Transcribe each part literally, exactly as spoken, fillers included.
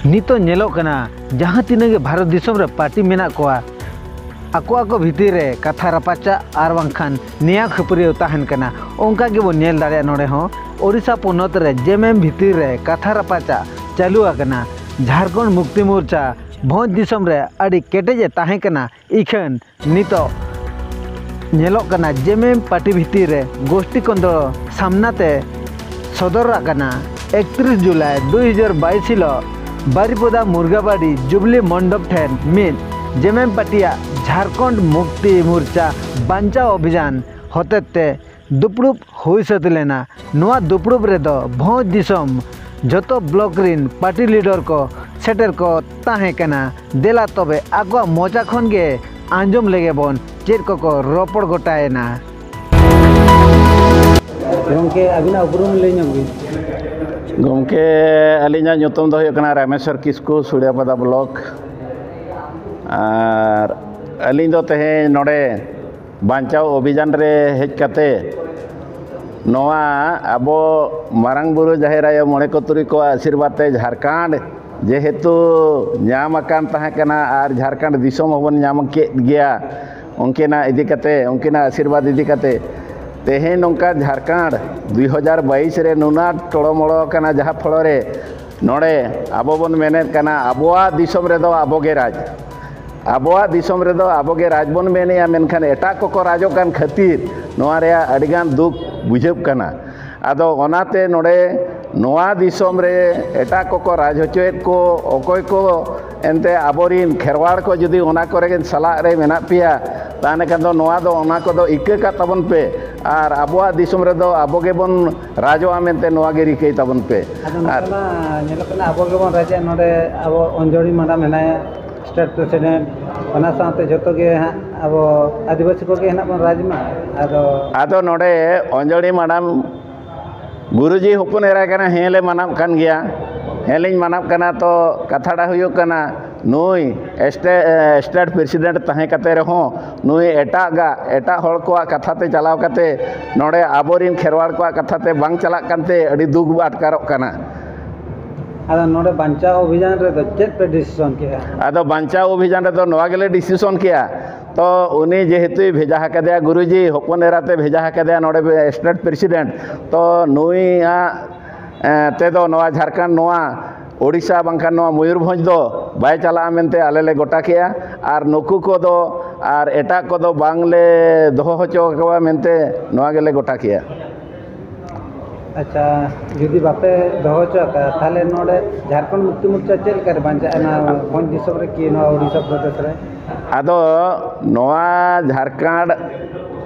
ᱱᱤᱛᱚᱜ ᱧᱮᱞᱚᱜ ᱠᱟᱱᱟ, ᱡᱟᱦᱟᱸ ᱛᱤᱱᱟᱹᱜ ᱜᱮ ᱵᱷᱟᱨᱚᱛ ᱫᱤᱥᱚᱢ ᱨᱮ ᱯᱟᱨᱴᱤ ᱢᱮᱱᱟᱜ ᱠᱚᱣᱟ, ᱟᱠᱚ ᱟᱠᱚ ᱵᱷᱤᱛᱤᱨ ᱨᱮ ᱠᱟᱛᱷᱟ ᱨᱟᱯᱟᱪᱟᱜ ᱟᱨ ᱵᱟᱝᱠᱷᱟᱱ ᱱᱮᱭᱟᱣ ᱠᱷᱟᱹᱯᱟᱹᱨᱤᱭᱟᱹᱣ ᱛᱟᱦᱮᱱ ᱠᱟᱱᱟ᱾ ᱚᱱᱠᱟ ᱜᱮᱵᱚᱱ ᱧᱮᱞ ᱫᱟᱲᱮᱭᱟᱜᱼᱟ, ᱱᱚᱰᱮ ᱦᱚᱸ ᱳᱰᱤᱥᱟ ᱯᱚᱱᱚᱛ ᱨᱮ ᱡᱮᱢᱮᱢ ᱵᱷᱤᱛᱤᱨ ᱨᱮ ᱠᱟᱛᱷᱟ ᱨᱟᱯᱟᱪᱟᱜ ᱪᱟᱹᱞᱩ ᱟᱠᱟᱱᱟ᱾ ᱡᱷᱟᱲᱠᱷᱚᱸᱰ ᱢᱩᱠᱛᱤ ᱢᱳᱨᱪᱟ ᱵᱷᱚᱸᱡᱽ ᱫᱤᱥᱚᱢ ᱨᱮ ᱟᱹᱰᱤ ᱠᱮᱴᱮᱡ ᱮ ᱛᱟᱦᱮᱸ ᱠᱟᱱᱟ, ᱤᱠᱷᱟᱹᱱ ᱱᱤᱛᱚᱜ ᱧᱮᱞᱚᱜ ᱠᱟᱱᱟ, ᱡᱮᱢᱮᱢ ᱯᱟᱨᱴᱤ ᱵᱷᱤᱛᱤᱨ ᱨᱮ ᱜᱳᱥᱴᱤ ᱠᱚᱸᱫᱚ ᱥᱟᱢᱱᱟ ᱛᱮ ᱥᱚᱫᱚᱨ ᱟᱠᱟᱱᱟ᱾ ᱮᱠᱛᱨᱤᱥ ᱡᱩᱞᱟᱭ ᱫᱩ ᱦᱟᱡᱟᱨ ᱵᱟᱭᱤᱥ ᱦᱤᱞᱳᱜ ᱵᱟᱨᱤᱯᱚᱫᱟ ᱢᱩᱨᱜᱟᱵᱟᱲᱤ ᱡᱩᱵᱽᱞᱤ ᱢᱚᱱᱰᱚᱯ ᱴᱷᱮᱱ ᱢᱤᱫ ᱡᱮᱢᱮᱢ ᱯᱟᱨᱴᱤᱭᱟᱜ ᱡᱷᱟᱲᱠᱷᱚᱸᱰ ᱢᱩᱠᱛᱤ ᱢᱳᱨᱪᱟ ᱵᱟᱧᱪᱟᱣ ᱚᱵᱷᱤᱡᱟᱱ ᱦᱚᱛᱮᱛᱮ ᱫᱩᱯᱲᱩᱵ ᱦᱩᱭ ᱥᱟᱹᱛ ᱞᱮᱱᱟ᱾ ᱱᱚᱣᱟ ᱫᱩᱯᱲᱩᱵ ᱨᱮᱫᱚ ᱵᱷᱚᱸᱡᱽ ᱫᱤᱥᱚᱢ ᱡᱷᱚᱛᱚ ᱵᱞᱚᱠ ᱨᱤᱱ ᱯᱟᱨᱴᱤ ᱞᱤᱰᱟᱨ ᱠᱚ ᱥᱮᱴᱮᱨ ᱠᱚ ᱛᱟᱦᱮᱸ ᱠᱟᱱᱟ᱾ ᱫᱮᱞᱟ ᱛᱚᱵᱮ ᱟᱠᱚᱣᱟᱜ ᱢᱚᱪᱟ ᱠᱷᱚᱱ ᱜᱮ ᱟᱸᱡᱚᱢ ᱞᱮᱜᱮ ᱵᱚᱱ ᱪᱮᱫ ᱠᱚᱠᱚ ᱨᱚᱯᱚᱲ ᱜᱚᱴᱟᱭᱮᱱᱟ᱾ ᱜᱚᱢᱠᱮ, ᱟᱹᱵᱤᱱᱟᱜ ᱩᱯᱨᱩᱢ ᱞᱟᱹᱭ ᱧᱚᱜ ᱵᱤᱱ᱾ ᱜᱚᱢᱠᱮ, ᱟᱹᱞᱤᱧᱟᱜ ᱧᱩᱛᱩᱢ ᱫᱚ ᱦᱩᱭᱩᱜ ᱠᱟᱱᱟ ᱨᱟᱢᱮᱥᱣᱚᱨ ᱠᱤᱥᱠᱩ, ᱥᱩᱲᱤᱭᱟᱯᱟᱫᱟ ᱵᱞᱚᱠ᱾ ᱟᱨ ᱟᱹᱞᱤᱧ ᱫᱚ ᱛᱮᱦᱮᱧ ᱱᱚᱰᱮ ᱵᱟᱧᱪᱟᱣ ᱚᱵᱷᱤᱡᱟᱱ ᱨᱮ ᱦᱮᱡ ᱠᱟᱛᱮ ᱱᱚᱣᱟ ᱟᱵᱚ ᱢᱟᱨᱟᱝ ᱵᱩᱨᱩ, ᱡᱟᱦᱮᱨ ᱟᱭᱳ, ᱢᱚᱬᱮ ᱠᱚ ᱛᱩᱨᱩᱭ ᱠᱚᱣᱟᱜ ᱟᱥᱤᱨᱵᱟᱫᱽ ᱛᱮ ᱡᱷᱟᱲᱠᱷᱚᱸᱰ ᱡᱮᱦᱮᱛᱩ ᱧᱟᱢ ᱟᱠᱟᱱ ᱛᱟᱦᱮᱸ ᱠᱟᱱᱟ ᱟᱨ ᱡᱷᱟᱲᱠᱷᱚᱸᱰ ᱫᱤᱥᱚᱢ ᱦᱚᱸᱵᱚᱱ ᱧᱟᱢ ᱠᱮᱫ ᱜᱮᱭᱟ, ᱩᱱᱠᱤᱱᱟᱜ ᱤᱫᱤ ᱠᱟᱛᱮ, ᱩᱱᱠᱤᱱᱟᱜ ᱟᱥᱤᱨᱵᱟᱫᱽ ᱤᱫᱤ ᱠᱟᱛᱮ ᱛᱮᱦᱮᱧ ᱱᱚᱝᱠᱟ ᱡᱷᱟᱲᱠᱷᱚᱸᱰ ᱫᱩᱭ ᱦᱟᱡᱟᱨ ᱵᱟᱭᱤᱥ ᱨᱮ ᱱᱩᱱᱟᱹᱜ ᱴᱚᱲᱚᱢᱚᱲᱚ ᱟᱠᱟᱱᱟ, ᱡᱟᱦᱟᱸ ᱯᱷᱚᱲᱚ ᱨᱮ ᱱᱚᱰᱮ ᱟᱵᱚ ᱵᱚᱱ ᱢᱮᱱᱮᱫ ᱠᱟᱱᱟ, ᱟᱵᱚᱣᱟᱜ ᱫᱤᱥᱚᱢ ᱨᱮᱫᱚ ᱟᱵᱚ ᱜᱮ ᱨᱟᱡᱽ, ᱟᱵᱚᱣᱟᱜ ᱫᱤᱥᱚᱢ ᱨᱮᱫᱚ ᱟᱵᱚ ᱜᱮ ᱨᱟᱡᱽ ᱵᱚᱱ ᱢᱮᱱᱮᱫᱼᱟ, ᱢᱮᱱᱠᱷᱟᱱ ᱮᱴᱟᱜ ᱠᱚᱠᱚ ᱨᱟᱡᱚᱜ ᱠᱟᱱ ᱠᱷᱟᱹᱛᱤᱨ ᱱᱚᱣᱟ ᱨᱮᱭᱟᱜ ᱟᱹᱰᱤᱜᱟᱱ ᱫᱩᱠ ᱵᱩᱡᱷᱟᱹᱜ ᱠᱟᱱᱟ᱾ ᱟᱫᱚ ᱚᱱᱟᱛᱮ ᱱᱚᱰᱮ ᱱᱚᱣᱟ ᱫᱤᱥᱚᱢ ᱨᱮ ᱮᱴᱟᱜ ᱠᱚᱠᱚ ᱨᱟᱡᱽ ᱦᱚᱪᱚᱭᱮᱫ ᱠᱚ, ᱚᱠᱚᱭ ᱠᱚ ᱮᱱᱛᱮ ᱟᱵᱚᱨᱤᱱ ᱠᱷᱮᱨᱣᱟᱲ ᱠᱚ ᱡᱩᱫᱤ ᱚᱱᱟ ᱠᱚᱨᱮ ᱜᱮ ᱥᱟᱞᱟᱜ ᱨᱮ ᱢᱮᱱᱟᱜ ᱯᱮᱭᱟ, ᱛᱟᱦᱚᱞᱮ ᱠᱷᱟᱱ ᱫᱚ ᱱᱚᱣᱟ ᱫᱚ ᱚᱱᱟ ᱠᱚᱫᱚ ᱤᱠᱟᱹ ᱠᱟᱜ ᱛᱟᱵᱚᱱ ᱯᱮ ᱟᱨ ᱟᱵᱚᱣᱟᱜ ᱫᱤᱥᱚᱢ ᱨᱮᱫᱚ ᱟᱵᱚ ᱜᱮᱵᱚᱱ ᱨᱟᱡᱚᱜᱼᱟ ᱢᱮᱱᱛᱮ ᱱᱚᱣᱟ ᱜᱮ ᱨᱤᱠᱟᱹᱭ ᱛᱟᱵᱚᱱ ᱯᱮ᱾ ᱟᱫᱚ ᱟᱨ ᱱᱚᱛᱮ ᱢᱟ ᱧᱮᱞᱚᱜ ᱠᱟᱱᱟ, ᱟᱵᱚ ᱜᱮᱵᱚᱱ ᱨᱟᱡᱮᱫ, ᱱᱚᱰᱮ ᱟᱵᱚ ᱚᱧᱡᱚᱲᱤ ᱢᱮᱰᱟᱢ ᱦᱮᱱᱟᱭᱟ, ᱥᱴᱮᱴ ᱯᱨᱮᱥᱤᱰᱮᱱᱴ, ᱚᱱᱟ ᱥᱟᱶᱛᱮ ᱡᱚᱛᱚ ᱜᱮ ᱦᱟᱸᱜ ᱟᱵᱚ ᱟᱹᱫᱤᱵᱟᱹᱥᱤ ᱠᱚᱜᱮ ᱦᱮᱱᱟᱜ ᱵᱚᱱ ᱨᱟᱡᱽ ᱢᱟ᱾ ᱟᱫᱚ ᱟᱫᱚ ᱱᱚᱰᱮ ᱚᱧᱡᱚᱲᱤ ᱢᱮᱰᱟᱢ ᱜᱩᱨᱩᱡᱤ ᱦᱚᱯᱚᱱ ᱮᱨᱟ ᱠᱟᱱᱟ, ᱦᱮᱸ ᱞᱮ ᱢᱟᱱᱟᱣ ᱠᱟᱱ ᱜᱮᱭᱟ, ᱦᱮᱸ ᱞᱤᱧ ᱢᱟᱱᱟᱣ ᱠᱟᱱᱟ᱾ ᱛᱚ ᱠᱟᱛᱷᱟᱴᱟ ᱦᱩᱭᱩᱜ ᱠᱟᱱᱟ, ᱱᱩᱭ ᱥᱴᱮ-, ᱮ, ᱥᱴᱮᱴ ᱯᱨᱮᱥᱤᱰᱮᱱᱴ ᱛᱟᱦᱮᱸ ᱠᱟᱛᱮ ᱨᱮᱦᱚᱸ ᱱᱩᱭ ᱮᱴᱟᱜᱟᱜ, ᱮᱴᱟᱜ ᱦᱚᱲ ᱠᱚᱣᱟᱜ ᱠᱟᱛᱷᱟ ᱛᱮ ᱪᱟᱞᱟᱣ ᱠᱟᱛᱮ ᱱᱚᱰᱮ ᱟᱵᱚᱨᱤᱱ ᱠᱷᱮᱨᱣᱟᱲ ᱠᱚᱣᱟᱜ ᱠᱟᱛᱷᱟ ᱛᱮ ᱵᱟᱝ ᱪᱟᱞᱟᱜ ᱠᱟᱱᱛᱮ ᱟᱹᱰᱤ ᱫᱩᱠ ᱟᱴᱠᱟᱨᱚᱜ ᱠᱟᱱᱟ᱾ ᱟᱫᱚ ᱱᱚᱰᱮ ᱵᱟᱧᱪᱟᱣ ᱚᱵᱷᱤᱡᱟᱱ ᱨᱮᱫᱚ ᱪᱮᱫ ᱯᱮ ᱰᱤᱥᱤᱥᱚᱱ ᱠᱮᱜᱼᱟ? ᱟᱫᱚ ᱵᱟᱧᱪᱟᱣ ᱚᱵᱷᱤᱡᱟᱱ ᱨᱮᱫᱚ ᱱᱚᱣᱟ ᱜᱮᱞᱮ ᱰᱤᱥᱤᱥᱚᱱ ᱠᱮᱜᱼᱟ᱾ ᱛᱚ ᱩᱱᱤ ᱡᱮᱦᱮᱛᱩᱭ ᱵᱷᱮᱡᱟ ᱟᱠᱟᱫᱮᱭᱟ, ᱜᱩᱨᱩᱡᱤ ᱦᱚᱯᱚᱱ ᱮᱨᱟᱛᱮ ᱵᱷᱮᱡᱟ ᱟᱠᱟᱫᱮᱭᱟ ᱱᱚᱰᱮ ᱥᱴᱮᱴ ᱯᱨᱮᱥᱤᱰᱮᱱᱴ, ᱛᱚ ᱱᱩᱭᱟᱜ ᱮ, ᱛᱮᱫᱚ ᱱᱚᱣᱟ ᱡᱷᱟᱲᱠᱷᱚᱸᱰ, ᱱᱚᱣᱟ ᱳᱰᱤᱥᱟ ᱵᱟᱝᱠᱷᱟᱱ ᱱᱚᱣᱟ ᱢᱚᱭᱩᱨᱵᱷᱚᱸᱡᱽ ᱫᱚ ᱵᱟᱭ ᱪᱟᱞᱟᱜᱼᱟ ᱢᱮᱱᱛᱮ ᱟᱞᱮ ᱞᱮ ᱜᱚᱴᱟ ᱠᱮᱜᱼᱟ᱾ ᱟᱨ ᱱᱩᱠᱩ ᱠᱚᱫᱚ ᱟᱨ ᱮᱴᱟᱜ ᱠᱚᱫᱚ ᱵᱟᱝᱞᱮ ᱫᱚᱦᱚ ᱦᱚᱪᱚ ᱟᱠᱚᱣᱟ ᱢᱮᱱᱛᱮ ᱱᱚᱣᱟ ᱜᱮᱞᱮ ᱜᱚᱴᱟ ᱠᱮᱜᱼᱟ᱾ ᱟᱪᱪᱷᱟ, ᱡᱩᱫᱤ ᱵᱟᱯᱮ ᱫᱚᱦᱚ ᱦᱚᱪᱚ ᱟᱠᱟᱫᱼᱟ, ᱛᱟᱦᱚᱞᱮ ᱱᱚᱰᱮ ᱡᱷᱟᱲᱠᱷᱚᱸᱰ ᱢᱩᱠᱛᱤ ᱢᱳᱨᱪᱟ ᱪᱮᱫ ᱞᱮᱠᱟᱨᱮ ᱵᱟᱧᱪᱟᱜᱼᱟ ᱱᱚᱣᱟ ᱵᱷᱚᱸᱡᱽ ᱫᱤᱥᱚᱢ ᱨᱮ ᱠᱤ ᱱᱚᱣᱟ ᱳᱰᱤᱥᱟ ᱯᱨᱚᱫᱮᱥ ᱨᱮ? ᱟᱫᱚ ᱱᱚᱣᱟ ᱡᱷᱟᱲᱠᱷᱚᱸᱰ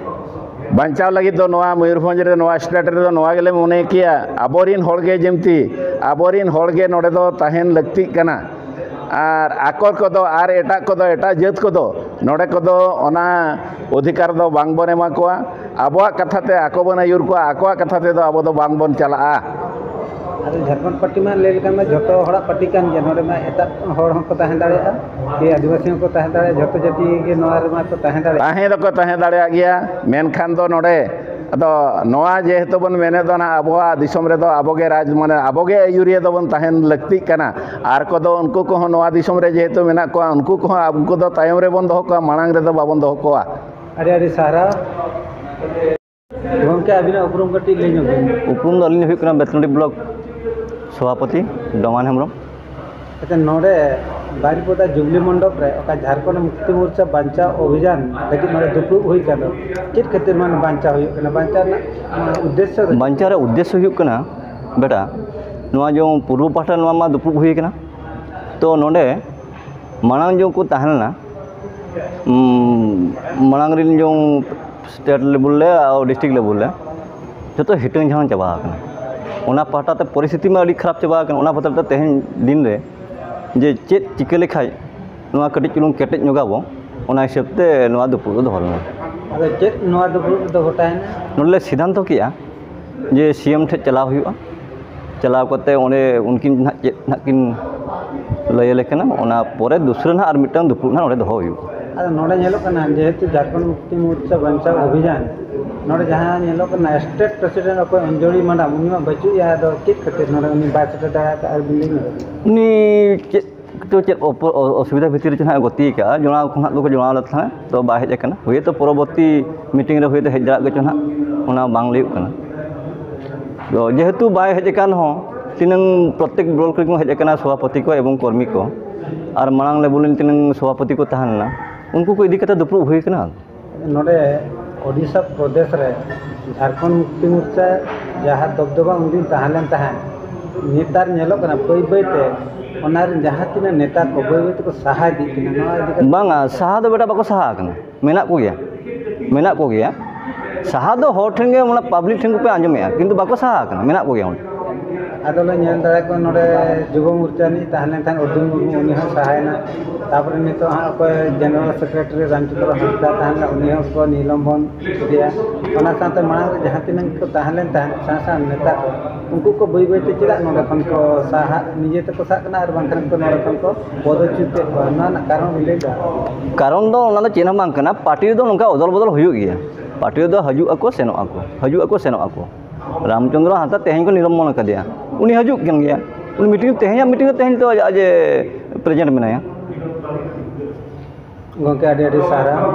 ᱵᱟᱧᱪᱟᱣ ᱞᱟᱹᱜᱤᱫ ᱫᱚ ᱱᱚᱣᱟ ᱢᱚᱭᱩᱨᱵᱷᱚᱸᱡᱽ ᱨᱮ, ᱱᱚᱣᱟ ᱥᱴᱮᱴ ᱨᱮᱫᱚ ᱱᱚᱣᱟ ᱜᱮᱞᱮ ᱢᱚᱱᱮ ᱠᱮᱭᱟ, ᱟᱵᱚᱨᱤᱱ ᱦᱚᱲ ᱜᱮ ᱡᱮᱢᱛᱤ ᱟᱵᱚᱨᱤᱱ ᱦᱚᱲ ᱜᱮ ᱱᱚᱰᱮ ᱫᱚ ᱛᱟᱦᱮᱱ ᱞᱟᱹᱠᱛᱤᱜ ᱠᱟᱱᱟ᱾ ᱟᱨ ᱟᱠᱚ ᱠᱚᱫᱚ ᱟᱨ ᱮᱴᱟᱜ ᱠᱚᱫᱚ, ᱮᱴᱟᱜ ᱡᱟᱹᱛ ᱠᱚᱫᱚ ᱱᱚᱰᱮ ᱠᱚᱫᱚ ᱚᱱᱟ ᱚᱫᱷᱤᱠᱟᱨ ᱫᱚ ᱵᱟᱝ ᱵᱚᱱ ᱮᱢᱟ ᱠᱚᱣᱟ᱾ ᱟᱵᱚᱣᱟᱜ ᱠᱟᱛᱷᱟ ᱛᱮ ᱟᱠᱚ ᱵᱚᱱ ᱟᱹᱭᱩᱨ ᱠᱚᱣᱟ, ᱟᱠᱚᱣᱟᱜ ᱠᱟᱛᱷᱟ ᱛᱮᱫᱚ ᱟᱵᱚ ᱫᱚ ᱵᱟᱝ ᱵᱚᱱ ᱪᱟᱞᱟᱜᱼᱟ᱾ ᱟᱫᱚ ᱡᱷᱟᱲᱠᱷᱚᱸᱰ ᱯᱟᱨᱴᱤ ᱢᱟ ᱞᱟᱹᱭ ᱞᱮᱠᱷᱟᱱ ᱫᱚ ᱡᱷᱚᱛᱚ ᱦᱚᱲᱟᱜ ᱯᱟᱨᱴᱤ ᱠᱟᱱ ᱜᱮᱭᱟ, ᱱᱚᱰᱮ ᱢᱟ ᱮᱴᱟᱜ ᱦᱚᱲ ᱦᱚᱸᱠᱚ ᱛᱟᱦᱮᱸ ᱫᱟᱲᱮᱭᱟᱜᱼᱟ, ᱠᱤ ᱟᱹᱫᱤᱵᱟᱹᱥᱤ ᱦᱚᱸᱠᱚ ᱛᱟᱦᱮᱸ ᱫᱟᱲᱮᱭᱟᱜᱼᱟ, ᱡᱷᱚᱛᱚ ᱡᱟᱹᱛᱤ ᱜᱮ ᱱᱚᱣᱟ ᱨᱮᱢᱟ ᱠᱚ ᱛᱟᱦᱮᱸ ᱫᱟᱲᱮᱭᱟᱜᱼᱟ᱾ ᱛᱟᱦᱮᱸ ᱫᱚᱠᱚ ᱛᱟᱦᱮᱸ ᱫᱟᱲᱮᱭᱟᱜ ᱜᱮᱭᱟ, ᱢᱮᱱᱠᱷᱟᱱ ᱫᱚ ᱱᱚᱰᱮ ᱟᱫᱚ ᱱᱚᱣᱟ ᱡᱮᱦᱮᱛᱩ ᱵᱚᱱ ᱢᱮᱱᱮᱫ ᱫᱚ ᱱᱟᱦᱟᱜ ᱟᱵᱚᱣᱟᱜ ᱫᱤᱥᱚᱢ ᱨᱮᱫᱚ ᱟᱵᱚᱜᱮ ᱨᱟᱡᱽ, ᱢᱟᱱᱮ ᱟᱵᱚᱜᱮ ᱟᱹᱭᱩᱨᱤᱭᱟᱹ ᱫᱚᱵᱚᱱ ᱛᱟᱦᱮᱱ ᱞᱟᱹᱠᱛᱤᱜ ᱠᱟᱱᱟ᱾ ᱟᱨ ᱠᱚᱫᱚ ᱩᱱᱠᱩ ᱠᱚᱦᱚᱸ ᱱᱚᱣᱟ ᱫᱤᱥᱚᱢ ᱨᱮ ᱡᱮᱦᱮᱛᱩ ᱢᱮᱱᱟᱜ ᱠᱚᱣᱟ, ᱩᱱᱠᱩ ᱠᱚᱦᱚᱸ ᱩᱱᱠᱩ ᱫᱚ ᱛᱟᱭᱚᱢ ᱨᱮᱵᱚᱱ ᱫᱚᱦᱚ ᱠᱚᱣᱟ, ᱢᱟᱲᱟᱝ ᱨᱮᱫᱚ ᱵᱟᱵᱚᱱ ᱫᱚᱦᱚ ᱠᱚᱣᱟ᱾ ᱟᱹᱰᱤ ᱟᱹᱰᱤ ᱥᱟᱨᱦᱟᱣ᱾ ᱜᱚᱢᱠᱮ, ᱟᱹᱵᱤᱱᱟᱜ ᱩᱯᱨᱩᱢ ᱠᱟᱹᱴᱤᱡ ᱞᱟᱹᱭ ᱧᱚᱜ ᱵᱤᱱ᱾ ᱩᱯᱨᱩᱢ ᱫᱚ ᱟᱹᱞᱤᱧ ᱫᱚ ᱦᱩᱭᱩᱜ ᱠᱟᱱᱟ ᱵᱮᱛᱱᱚᱰᱤ ᱵᱞᱚᱠ ᱥᱚᱵᱷᱟᱯᱚᱛᱤ ᱰᱚᱢᱟᱱ ᱦᱮᱢᱵᱨᱚᱢ᱾ ᱟᱪᱪᱷᱟ, ᱱᱚᱰᱮ ᱵᱟᱨᱤᱯᱚᱫᱟ ᱡᱩᱵᱽᱞᱤ ᱢᱚᱱᱰᱚᱯ ᱨᱮ ᱚᱠᱟ ᱡᱷᱟᱲᱠᱷᱚᱸᱰ ᱢᱩᱠᱛᱤ ᱢᱳᱨᱪᱟ ᱵᱟᱧᱪᱟᱣ ᱚᱵᱷᱤᱡᱟᱱ ᱞᱟᱹᱜᱤᱫ ᱱᱚᱰᱮ ᱫᱩᱯᱲᱩᱵ ᱦᱩᱭ ᱟᱠᱟᱱ ᱫᱚ, ᱪᱮᱫ ᱠᱷᱟᱹᱛᱤᱨ ᱢᱟᱱᱮ ᱵᱟᱧᱪᱟᱣ ᱦᱩᱭᱩᱜ ᱠᱟᱱᱟ? ᱵᱟᱧᱪᱟᱣ ᱨᱮᱱᱟᱜ, ᱟᱸ, ᱩᱫᱽᱫᱮᱥᱥᱚ ᱫᱚ? ᱵᱟᱧᱪᱟᱣ ᱨᱮᱭᱟᱜ ᱩᱫᱽᱫᱮᱥᱥᱚ ᱦᱩᱭᱩᱜ ᱠᱟᱱᱟ, ᱵᱮᱴᱟ, ᱱᱚᱣᱟ ᱡᱮᱢᱚᱱ ᱯᱩᱨᱵᱚ ᱯᱟᱦᱴᱟ ᱱᱚᱣᱟ ᱢᱟ ᱫᱩᱯᱲᱩᱵ ᱦᱩᱭ ᱟᱠᱟᱱᱟ, ᱛᱚ ᱱᱚᱰᱮ ᱢᱟᱲᱟᱝ ᱡᱮᱢᱚᱱ ᱠᱚ ᱛᱟᱦᱮᱸ ᱞᱮᱱᱟ, ᱩᱸ, ᱢᱟᱲᱟᱝ ᱨᱮᱱ ᱡᱮᱢᱚᱱ ᱥᱴᱮᱴ ᱞᱮᱵᱮᱞ ᱨᱮ ᱟᱨ ᱰᱤᱥᱴᱨᱤᱠᱴ ᱞᱮᱵᱮᱞ ᱨᱮ ᱡᱚᱛᱚ ᱦᱤᱴᱟᱹᱝ ᱡᱷᱟᱲᱟᱝ ᱪᱟᱵᱟ ᱟᱠᱟᱱᱟ᱾ ᱚᱱᱟ ᱯᱟᱦᱴᱟ ᱛᱮ ᱯᱚᱨᱤᱥᱛᱷᱤᱛᱤ ᱢᱟ ᱟᱹᱰᱤ ᱠᱷᱟᱨᱟᱯ ᱪᱟᱵᱟ ᱟᱠᱟᱱᱟ, ᱚᱱᱟ ᱵᱚᱫᱚᱞ ᱛᱮ ᱛᱮᱦᱮᱧ ᱫᱤᱱ ᱨᱮ ᱡᱮ ᱪᱮᱫ ᱪᱤᱠᱟᱹ ᱞᱮᱠᱷᱟᱡ ᱱᱚᱣᱟ ᱠᱟᱹᱴᱤᱡ ᱪᱩᱞᱩᱝ ᱠᱮᱴᱮᱡ ᱧᱚᱜᱟᱵᱚ, ᱚᱱᱟ ᱦᱤᱥᱟᱹᱵ ᱛᱮ ᱱᱚᱣᱟ ᱫᱩᱯᱲᱩᱵ ᱫᱚ ᱫᱚᱦᱚ ᱞᱮᱱᱟ᱾ ᱟᱫᱚ ᱪᱮᱫ ᱱᱚᱣᱟ ᱫᱩᱯᱲᱩᱵ ᱨᱮᱫᱚ ᱜᱷᱚᱴᱟᱣᱮᱱᱟ? ᱱᱚᱰᱮ ᱞᱮ ᱥᱤᱫᱷᱟᱱᱛᱚ ᱠᱮᱜᱼᱟ ᱡᱮ ᱥᱤ ᱮᱢ ᱴᱷᱮᱡ ᱪᱟᱞᱟᱣ ᱦᱩᱭᱩᱜᱼᱟ, ᱪᱟᱞᱟᱣ ᱠᱟᱛᱮ ᱚᱸᱰᱮ ᱩᱱᱠᱤᱱ ᱱᱟᱦᱟᱜ ᱪᱮᱫ ᱱᱟᱦᱟᱜ ᱠᱤᱱ ᱞᱟᱹᱭ ᱟᱞᱮ ᱠᱟᱱᱟ, ᱚᱱᱟ ᱯᱚᱨᱮ ᱫᱩᱥᱨᱟᱹ ᱱᱟᱦᱟᱜ ᱟᱨ ᱢᱤᱫᱴᱟᱝ ᱫᱩᱯᱲᱩᱵ ᱱᱟᱦᱟᱜ ᱚᱸᱰᱮ ᱫᱚᱦᱚ ᱦᱩᱭᱩᱜᱼᱟ᱾ ᱟᱫᱚ ᱱᱚᱰᱮ ᱧᱮᱞᱚᱜ ᱠᱟᱱᱟ, ᱡᱮᱦᱮᱛᱩ ᱡᱷᱟᱲᱠᱷᱚᱸᱰ ᱢᱩᱠᱛᱤ ᱢᱳᱨᱪᱟ ᱵᱟᱧᱪᱟᱣ ᱚᱵᱷᱤᱡᱟᱱ ᱱᱚᱰᱮ ᱡᱟᱦᱟᱸ ᱧᱮᱞᱚᱜ ᱠᱟᱱᱟ, ᱥᱴᱮᱴ ᱯᱨᱮᱥᱤᱰᱮᱱᱴ ᱚᱠᱚᱭ ᱚᱧᱡᱚᱞᱤ ᱢᱟᱰᱟᱢ, ᱩᱱᱤ ᱢᱟ ᱵᱟᱹᱪᱩᱜ ᱮᱭᱟ, ᱟᱫᱚ ᱪᱮᱫ ᱠᱷᱟᱹᱛᱤᱨ ᱱᱚᱰᱮ ᱩᱱᱤ ᱵᱟᱭ ᱥᱮᱴᱮᱨ ᱫᱟᱲᱮ ᱟᱠᱟᱫᱼᱟ, ᱟᱨ ᱵᱤᱱ ᱞᱟᱹᱭ ᱧᱚᱜ ᱠᱮᱭᱟ? ᱩᱱᱤ ᱪᱮᱫ ᱪᱚ ᱪᱮᱫ ᱚᱯᱚ-, ᱚ-, ᱚᱥᱩᱵᱤᱫᱷᱟ ᱵᱷᱤᱛᱤᱨ ᱨᱮ ᱪᱚ ᱱᱟᱦᱟᱜ ᱜᱚᱛᱤ ᱟᱠᱟᱫᱼᱟ, ᱡᱚᱲᱟᱣ ᱠᱚ ᱱᱟᱦᱟᱜ ᱫᱚᱠᱚ ᱡᱚᱲᱟᱣ ᱞᱮᱫ ᱛᱟᱦᱮᱸᱫ, ᱛᱚ ᱵᱟᱭ ᱦᱮᱡ ᱟᱠᱟᱱᱟ᱾ ᱦᱳᱭᱛᱳ ᱯᱚᱨᱚᱵᱚᱨᱛᱤ ᱢᱤᱴᱤᱝ ᱨᱮ ᱦᱳᱭᱛᱳ ᱦᱮᱡ ᱫᱟᱲᱮᱭᱟᱜ ᱜᱮᱪᱚ ᱱᱟᱦᱟᱜ, ᱚᱱᱟ ᱵᱟᱝ ᱞᱟᱹᱭᱚᱜ ᱠᱟᱱᱟ᱾ ᱛᱚ ᱡᱮᱦᱮᱛᱩ ᱵᱟᱭ ᱦᱮᱡ ᱟᱠᱟᱱ ᱨᱮᱦᱚᱸ, ᱛᱤᱱᱟᱹᱝ ᱯᱨᱚᱛᱮᱠ ᱵᱞᱚᱠ ᱨᱮᱠᱚ ᱦᱮᱡ ᱟᱠᱟᱱᱟ ᱥᱚᱵᱷᱟᱯᱚᱛᱤ ᱠᱚ ᱮᱵᱚᱝ ᱠᱚᱨᱢᱤ ᱠᱚ, ᱟᱨ ᱢᱟᱲᱟᱝ ᱞᱮᱵᱮᱞ ᱨᱮᱱ ᱛᱤᱱᱟᱹᱝ ᱥᱚᱵᱷᱟᱯᱚᱛᱤ ᱠᱚ ᱛᱟᱦᱮᱸ ᱞᱮᱱᱟ, ᱩᱱᱠᱩ ᱠᱚ ᱤᱫᱤ ᱠᱟᱛᱮ ᱫᱩᱯᱲᱩᱵ ᱦᱩᱭ ᱟᱠᱟᱱᱟ᱾ ᱱᱚᱰᱮ ᱳᱰᱤᱥᱟ ᱯᱨᱚᱫᱮᱥ ᱨᱮ ᱡᱷᱟᱲᱠᱷᱚᱸᱰ ᱢᱩᱠᱛᱤ ᱢᱳᱨᱪᱟ ᱡᱟᱦᱟᱸ ᱫᱚᱵᱫᱚᱵᱟ ᱩᱱᱫᱤᱱ ᱛᱟᱦᱮᱸ ᱞᱮᱱ ᱛᱟᱦᱮᱸᱫ, ᱱᱮᱛᱟᱨ ᱧᱮᱞᱚᱜ ᱠᱟᱱᱟ ᱵᱟᱹᱭ ᱵᱟᱹᱭ ᱛᱮ ᱚᱱᱟ ᱨᱮᱱ ᱡᱟᱦᱟᱸ ᱛᱤᱱᱟᱹᱜ ᱱᱮᱛᱟ ᱠᱚ ᱵᱟᱹᱭ ᱵᱟᱹᱭ ᱛᱮᱠᱚ ᱥᱟᱦᱟ ᱤᱫᱤᱜ ᱠᱟᱱᱟ᱾ ᱱᱚᱣᱟ ᱤᱫᱤ ᱠᱟᱛᱮ ᱵᱟᱝᱟ, ᱥᱟᱦᱟ ᱫᱚ ᱵᱮᱴᱟ ᱵᱟᱠᱚ ᱥᱟᱦᱟ ᱟᱠᱟᱱᱟ, ᱢᱮᱱᱟᱜ ᱠᱚᱜᱮᱭᱟ, ᱢᱮᱱᱟᱜ ᱠᱚᱜᱮᱭᱟ᱾ ᱥᱟᱦᱟ ᱫᱚ ᱦᱚᱲ ᱴᱷᱮᱱ ᱜᱮ, ᱚᱱᱟ ᱯᱟᱵᱽᱞᱤᱠ ᱴᱷᱮᱱ ᱜᱮᱯᱮ ᱟᱸᱡᱚᱢᱮᱜᱼᱟ, ᱠᱤᱱᱛᱩ ᱵᱟᱠᱚ ᱥᱟᱦᱟ ᱟᱠᱟᱱᱟ, ᱢᱮᱱᱟᱜ ᱠᱚᱜᱮᱭᱟ ᱚᱸᱰᱮ᱾ ᱟᱫᱚᱞᱮ ᱧᱮᱞ ᱫᱟᱲᱮ ᱠᱚ ᱱᱚᱰᱮ ᱡᱩᱵᱚ ᱢᱳᱨᱪᱟ ᱨᱤᱱᱤᱡ ᱛᱟᱦᱮᱸ ᱞᱮᱱ ᱛᱟᱦᱮᱸᱫ ᱚᱨᱡᱩᱱ ᱢᱩᱨᱢᱩ, ᱩᱱᱤ ᱦᱚᱸ ᱥᱟᱦᱟᱭᱮᱱᱟ᱾ ᱛᱟᱯᱚᱨᱮ ᱱᱤᱛᱚᱜ ᱦᱟᱸᱜ ᱚᱠᱚᱭ ᱡᱮᱱᱟᱨᱮᱞ ᱥᱮᱠᱨᱮᱴᱟᱨᱤ ᱨᱟᱢᱪᱚᱸᱫᱽᱨᱚ ᱦᱟᱸᱥᱫᱟ ᱛᱟᱦᱮᱸ ᱞᱮᱱᱟ, ᱩᱱᱤ ᱦᱚᱸ ᱠᱚ ᱱᱤᱞᱚᱢᱵᱚᱱ ᱠᱮᱫᱮᱭᱟ᱾ ᱚᱱᱟ ᱥᱟᱶᱛᱮ ᱢᱟᱲᱟᱝ ᱨᱮ ᱡᱟᱦᱟᱸ ᱛᱤᱱᱟᱹᱝ ᱠᱚ ᱛᱟᱦᱮᱸ ᱞᱮᱱ ᱛᱟᱦᱮᱸᱫ ᱥᱟᱶ ᱥᱟᱶ ᱱᱮᱛᱟ ᱠᱚ, ᱩᱱᱠᱩ ᱠᱚ ᱵᱟᱹᱭ ᱵᱟᱹᱭ ᱛᱮ ᱪᱮᱫᱟᱜ ᱱᱚᱰᱮ ᱠᱷᱚᱱ ᱠᱚ ᱥᱟᱦᱟᱜ, ᱱᱤᱡᱮ ᱛᱮᱠᱚ ᱥᱟᱦᱟᱜ ᱠᱟᱱᱟ ᱟᱨ ᱵᱟᱝᱠᱷᱟᱱ ᱠᱚ ᱱᱚᱰᱮ ᱠᱷᱚᱱ ᱠᱚ ᱯᱚᱫᱚᱪᱪᱩᱛᱮᱫ ᱠᱚᱣᱟ? ᱱᱚᱣᱟ ᱨᱮᱱᱟᱜ ᱠᱟᱨᱚᱱ ᱵᱤᱱ ᱞᱟᱹᱭ ᱫᱟᱲᱮᱭᱟᱜᱼᱟ? ᱠᱟᱨᱚᱱ ᱫᱚ ᱚᱱᱟ ᱫᱚ ᱪᱮᱫ ᱦᱚᱸ ᱵᱟᱝ ᱠᱟᱱᱟ, ᱯᱟᱨᱴᱤ ᱨᱮᱫᱚ ᱱᱚᱝᱠᱟ ᱚᱫᱚᱞ ᱵᱚᱫᱚᱞ ᱦᱩᱭᱩᱜ ᱜᱮᱭᱟ᱾ ᱯᱟᱨᱴᱤ ᱨᱮᱫᱚ ᱦᱤᱡᱩᱜ ᱟᱠᱚ, ᱥᱮᱱᱚᱜ ᱟᱠᱚ, ᱦᱤᱡᱩᱜ ᱟᱠᱚ, ᱥᱮᱱᱚᱜ ᱟᱠᱚ᱾ ᱨᱟᱢᱪᱚᱸᱫᱽᱨᱚ ᱦᱟᱸᱥᱫᱟ ᱛᱮᱦᱮᱧ ᱠᱚ ᱱᱤᱞᱚᱢᱵᱚᱱ ᱟᱠᱟᱫᱮᱭᱟ, ᱩᱱᱤ ᱦᱤᱡᱩᱜ ᱠᱟᱱ ᱜᱮᱭᱟ᱾ ᱩᱱᱤ ᱢᱤᱴᱤᱝ, ᱛᱮᱦᱮᱧᱟᱜ ᱢᱤᱴᱤᱝ ᱨᱮ ᱛᱮᱦᱮᱧ ᱛᱚ ᱟᱡ, ᱟᱡ ᱮ ᱯᱨᱮᱡᱮᱱᱴ ᱢᱮᱱᱟᱭᱟ᱾ ᱜᱚᱢᱠᱮ, ᱟᱹᱰᱤ ᱟᱹᱰᱤ ᱥᱟᱨᱦᱟᱣ᱾